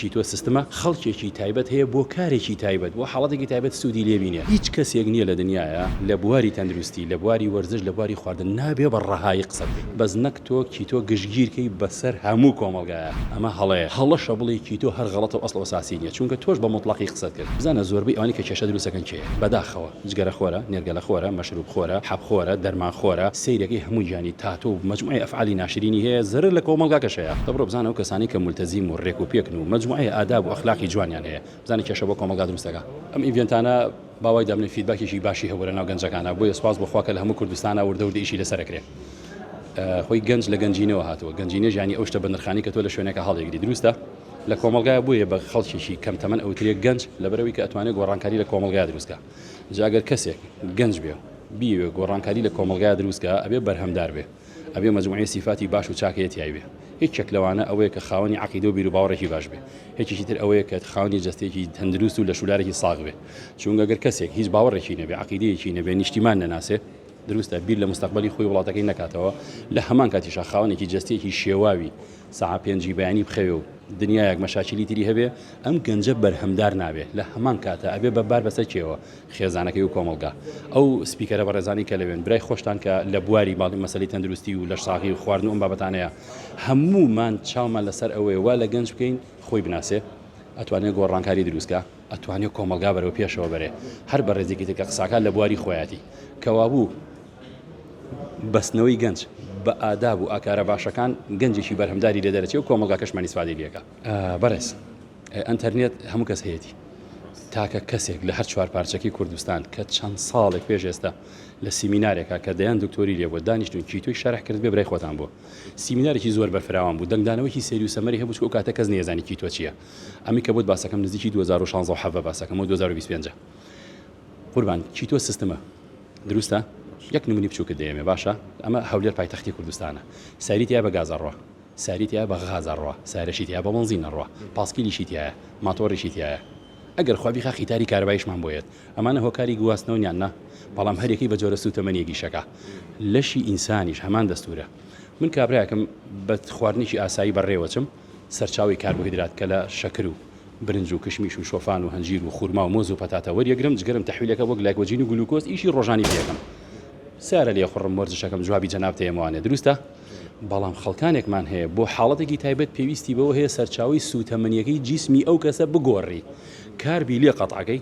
کیتۆ سیستمە خەڵکێکی تایبەت هەیە بۆ کارێکی تایبەت بۆ حاڵەتێکی تایبەت سوودی لێ بینێ. هیچ کەسێک نییە لە دنیایا لە بواری تەندروستی لە بواری وەرزش لە بواری خواردن نابێ بە ڕەهایی قسە بکەی بەس نەک تۆ کیتۆ گشتگیر کەی بەسەر هەموو کۆمەڵگایا ئەمە هەڵەیە هەڵەشە بڵێی کیتۆ هەر غەڵەتە و ئەسڵ و ئەساسی نییە چونکە تۆش بە موتڵەقی قسەت کرد بزانە زۆربەی ئەوانەی کە کێشە دروست ئەکەن کێیە بەداخەوە جگەرە خۆرە نێرگەلە خۆرە مەشروب خۆرە حەب خۆرە دەرمان خۆرە سەیرەکەی هەموو گیانی تاتۆ و مەجموعەی ئەفعالی ناشرینی هەیە زەرەر لە کۆمەڵگاکەش هەیە دەبڕۆ بزانە ئەو کەسانەی کە مولتەزیم و رێک و پێکن و مەجموعەی ئاداب و ئەخلاقی جوانیان هەیە بزانە کێشە بۆ کۆمەڵگا دروست دەکا. ئەم event انە با وای دابنێین feedback ێکی باشی هەبوو لەناو گەنجەکانا بۆیە سوپاس بۆ خوا کە لە هەموو کوردستانا وردە وردە ئیشی لەسەر ئەکرێ. خۆی گەنج لە گەنجینەوە هاتووە گەنجینەش یانی ئەو شتە بەنرخانەی کە تۆ لە شوێنێکا هەڵیگری دروستە لە کۆمەڵگایە بۆیە بە خەڵکێکی کەم تەمەن ئەوترێ گەنج لەبەرئەوەی کە ئەتوانێ گۆڕانکاری لە کۆمەڵگایا دروست کا. جا گەر کەسێک گەنج بێ و بیەوێ گۆڕانکاری لە کۆمەڵگایا دروست کا ئەبێ بەرهەمدار بێ. ئەبێ مەجموعەی سیفاتی باش و چاکەیە تیای بێ. یەکێک لەوانە ئەوەیە کە خاوەنی عەقیدە و بیروباوەڕێکی باش بێ. یەکێکی تر ئەوەیە کە خاوەنی جەستەیەکی تەندروست و لەشولارێکی ساغ بێ. چونکە گەر کەسێک هیچ باوەڕێکی نەبێ، عەقیدەیەکی نەبێ، نیشتیمان نەناسێ، دروستە بیر لە مستەقبەلی خۆی وڵاتەکەی نەکاتەوە، لە هەمان کاتیشا خاوەنێکی جەستەیەکی شێواوی سەعا پێنجی بەیانی بخەوێ و دنیایەک مەشاکیلی تری هەبێ، ئەم گەنجە بەرهەمدار نابێ. لە هەمان کاتا ئەبێ بە بار بەسەر کێوە؟ خێزانەکەی و کۆمەڵگا. ئەو speaker ە بەڕێزانەی کە لەوێن برای خۆشتان کە لە بواری باڵی مەسەلەی تەندروستی و لەشساغی و خواردن و ئەم بابەتانەیە هەموومان چاومان لەسەر ئەوەیە وا لە گەنج بکەین خۆی بناسێ ئەتوانێ گۆڕانکاری دروست کا ئەتوانێ کۆمەڵگا بەرەو پێشەوە بەرێ هەر بەڕێزێکی تر کە قساکات لە بواری خۆیەتی کەوابوو بەستنەوەی گەنج بە ئاداب و ئاکارە باشەکان گەنجێکی بەرهەمداری لێ دەرەچێ و کۆمەڵگاکەشمان ئیسفادەی لێکا. بەڕێز ئەنتەرنێت هەموو کەس هەیەتی تاکە کەسێک لە هەر چوار پارچەکەی کوردستان کە چەند ساڵێک پێش ئێستا لە سیمینارێکا کە دەیان دکتۆری لێ بووە دانیشتون کیتۆی شەرح کرد بێ برای خۆتان بووە سیمینارێکی زۆر بەرفراوان بوو دەنگدانەوەیکی سەیر و سەمەری هەبوو چونکە ئەو کاتە کەس نەیەزانی کیتۆ چییە ئەمی کە بۆت باسەکەم نزیکی 2016 و 17 باسەکەم و 2025 قوربان کیتۆ سیستمە دروستە یەک نمونی بچووکت دەیەمێ باشە ئەمە هەولێر پایتەختی کوردستانە ساری تیا بە گازەڕوە ساری تیایە بە غاز ئەڕوا، سارەشی تیایە بە بەنزین ئەڕوا، پاسکیلیشی تیایە، ماتۆڕیشی تیایە. ئەگەر خوا بیخا قیتاری کارەباییشمان بۆ یەت. ئەمانە هۆکاری گواستنەوەن یان نا؟ بەڵام هەر یەکەی بە جۆرە سووتەمەنییەک ئیشەکا. لەشی ئینسانیش هەمان دەستوورە. من کابرایەکم بە خواردنێکی ئاسایی بەڕێوەچم، سەرچاوەی کاربۆهیدرات کە لە شەکر و برنج و کشمیش و شۆفان و هەنجیر و خورما و مۆز و پەتاتە وەریەگرم، جگەرم تەحویلەکە بۆ گلایکۆجین و گلوکۆز ئیشی ڕۆژانی پێ ئەکەم. سارە لێخوڕم وەرزشەکەم جوابی جەنابت ئەیەمەوانێ دروستە؟ بەڵام خەڵکانێکمان هەیە بۆ حاڵەتێکی تایبەت پێویستی بەوە هەیە سەرچاوەی سووتەمەنیەکەی جیسمی ئەو کەسە بگۆڕی carb ی لێ قەتعەکەی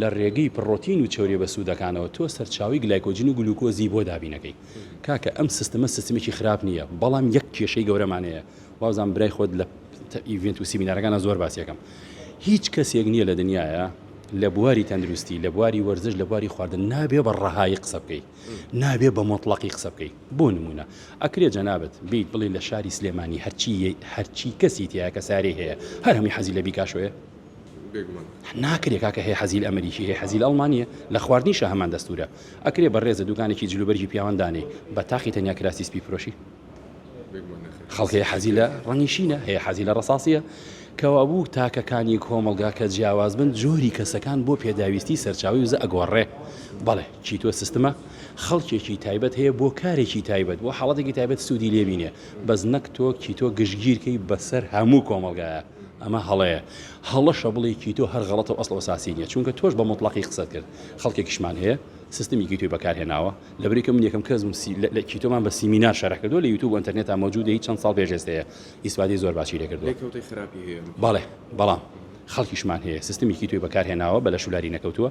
لە ڕێگەی پڕۆتین و چەوریە بەسوودەکانەوە تۆ سەرچاوەی گلایکۆجین و گلوکۆزی بۆ دابینەکەی کاکە ئەم سیستمە سیستمێکی خراپ نییە بەڵام یەک کێشەی گەورەمان هەیە وابزانم برای خۆت لە event و سیمینارەکانە زۆر باسیەکەم هیچ کەسێک نییە لە دنیاە لە بواری تەندروستی لە بواری وەرزش لە بواری خواردن نابێ بە ڕەهایی قسە بکەی نابێ بە مۆتڵەقی قسە بکەی بۆ نمونە ئەکرێ جەنابت بیت بڵێ لە شاری سلێمانی هەرچی هەرچی کەسی تایە کە سارەی هەیە هەر هەمووی حەزی لە بیکاشۆیە ناکرێ کاکە هەیە حەزی لە ئەمریکی هەیە حەزی لە ئەڵمانیە لە خواردنیشە هەمان دەستورە ئەکرێ بەڕێزە دوکانێکی جلوبەرگی پیاوان دانێی بە تاقی تەنیا کراسی سپی فرۆشی خەڵک هەیە حەزی لە ڕەنگی شینە هەیە حەزی لە ڕەساسیە کەوابوو تاکەکانی کۆمەڵگا کە جیاواز بن جۆری کەسەکان بۆ پێداویستی سەرچاوی وزە ئەگۆڕێ بەڵێ کیتۆ سیستمە خەڵکێکی تایبەت هەیە بۆ کارێکی تایبەت بۆ حاڵەتێکی تایبەت سوودی لێبینێ بەس نەک تۆ کیتۆ گشتگیرکەی بەسەر هەموو کۆمەڵگایە ئەمە هەڵەیە هەڵەشە بڵێ کیتۆ هەر غەڵەتە و ئەسڵ ئەساسی نییە چونکە تۆش بە مطلقی قسەت کرد خەڵکێکیشمان هەیە سیستمی کیتۆی بەکارهێناوە لەبری کە من یەکەم کەس بووم لە کیتۆمان بە سیمینار شەرح کردووە لە یوتیوب و ئەنتەرنێتا مەوجودە هی چەند ساڵ پێش ئێستەیە ئیسفادەی زۆر باشی لێ کردووە. لێکەوتەی خراپی هەیە. بەڵێ بەڵام خەڵکیشمان هەیە سیستمی کیتۆی بەکارهێناوە بە لەشولاری نەکەوتووە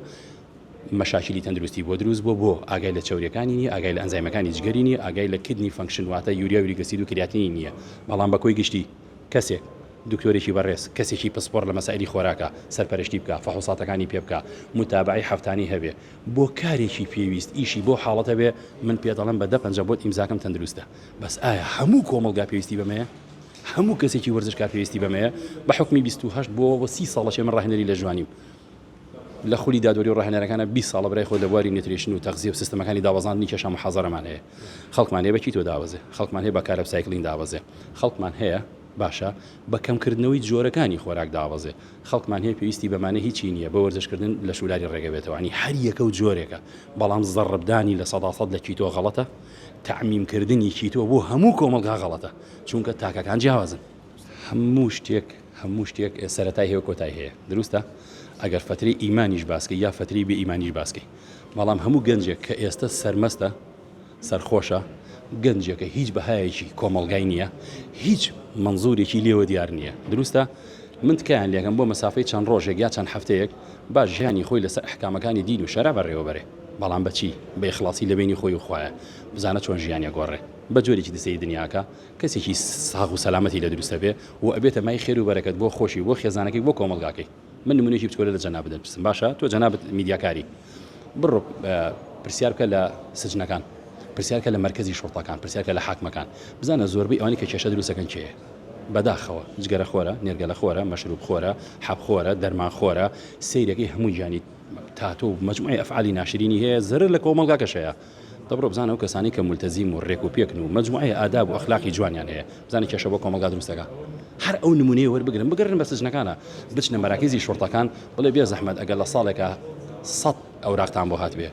مەشاکیلی تەندروستی بۆ دروست بووە بۆ ئاگای لە چەوریەکانی نییە ئاگای لە ئەنزایمەکانی جگەری نییە ئاگای لە kidney function واتە یوریا uric acid و کریاتینی نییە بەڵام بە کۆی گشتی کەسێک دکتۆرێکی بەڕێز کەسێکی پسپۆڕ لە مەسائلی خۆراکە سەرپەرشتی بکا فحوساتەکانی پێ بکا متابەعەی هەفتانەی هەبێ بۆ کارێکی پێویست ئیشی بۆ حاڵەتە بێ من پێت ئەڵێم بە دە پەنجە بۆت ئیمزاکەم تەندروستە بەس ئایا هەموو کۆمەڵگا پێویستی بەمەیە؟ هەموو کەسێکی وەرزشکار پێویستی بەمەیە؟ بە حوکمی 28 بۆ 30 ساڵە چێ من ڕاهێنەری لە ژوانیم لە خولی دادوەری و ڕاهێنەرەکانە 20 ساڵە برای خۆ لە بواری nutrition و تەغزیە و سیستەمەکانی دابەزاندنی کێشا محازەرەمان هەیە خەڵکمان هەیە بە کیتۆ دابەزێ خەڵکمان هەیە بە carb cycling دابەزێ خەڵکمان هەیە باشە بە کەمکردنەوەی جۆرەکانی خۆراک دابەزێ خەڵکمان هەیە پێویستی بەمانە هیچی نییە بە وەرزشکردن لەشولاری ڕێگە بێتەوە ینی هەر یەکە و جۆرێکە بەڵام زەڕبدانی 100% لە کیتۆ غەڵەتە تەعمیمکردنی کیتۆ بۆ هەموو کۆمەڵگا غەڵەتە چونکە تاکەکان جیاوازن. هەموو شتێک. هەموو شتێک سەرەتای هەیە و کۆتای هەیە دروستە ئەگەر فەترەی ئیمانیش باسکەی یا فەترەی بێ ئیمانیش باسکەی بەڵام هەموو گەنجێک کە ئێستە سەرمەستە سەرخۆشە گەنجێکە هیچ بەهایەکی کۆمەڵگای نییە هیچ مەنزورێکی لێوە دیار نییە دروستە من تکایان لێکەم بۆ مەسافەی چەند ڕۆژێک یا چەند هەفتەیەک با ژیانی خۆی لەسەر ئەحکامەکانی دین و شەرع بەڕێوە بەرێ بەڵام بەچی بە ئیخلاسی لە بینی خۆی و خوایە بزانە چۆن ژیانی گۆڕێ بە جۆرێکی دسەی دنیاکە کەسێکی ساغ و سەلامەتی لێ دروست ئەبێ و ئەبێتە مای خێر و بەرەکەت بۆ خۆشی بۆ خێزانەکەی بۆ کۆمەڵگاکەی من نمونەیەکی بچکۆلە لە جەنابت دەپرسم باشە تۆ جەنابت میدیاکاری بڕۆ پرسیار بکە لە سجنەکان پرسیار کە لە مەرکەزی شوڕتەکان پرسیار کە لە حاکمەکان بزانە زۆربەی ئەوانی کە کێشە دروستەکەن کێیە بەداخەوە جگەرە خۆرە نێرگەلە خۆرە مەشروب خۆرە حەب خۆرە دەرمان خۆرە سەیرەکەی هەموو گیانی تاتۆ و مەجموعی ئەفعالی ناشرینی هەیە زەرەر لە کۆمەڵگاکەش هەیە دەبڕۆ بزانە ئەو کەسانەی کە مولتەزیم و ڕێک و پێکن و مەجموعەی ئاداب و ئەخلاقی جوانیان هەیە بزانە کێشە بۆ کۆمەڵگا دروست دەکا هەر ئەو نمونەیە وەربگرن بگەڕێن بە سجنەکانە بچنە مەراکیزی شوڕتەکان بڵێ بێ زەحمەت ئەگەر لە ساڵێکا سەد ئەوراقتان بۆ هاتبێ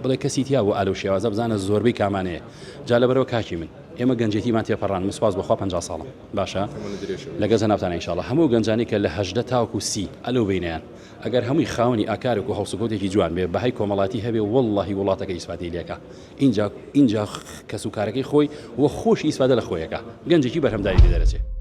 بڵێ کەسی تیا بۆ ئالەو شێوازە بزانە زۆربەی کامانەیە جا لەبەرەوە کاکی من ئێمە گەنجێتیمان تێپەڕان من سوپاس بەخوا 50 ساڵم باشە لەگەڵ جەنابتان ئینشاءاللە هەموو گەنجانی کە لە 18 تاوەکو سی ئەلەو بینیان ئەگەر هەمووی خاوەنی ئاکارێک و هەڵسوکەوتێکی جوان بێ بەهای کۆمەڵاتی هەبێ وەڵڵاهی وڵاتەکە ئیسفادەی لێکا ئینجا ئینجا کەس و کارەکەی خۆی و خۆشی ئیسفادە لە خۆیەکا گەنجێکی بەرهەمداری لێ دەرەچێ.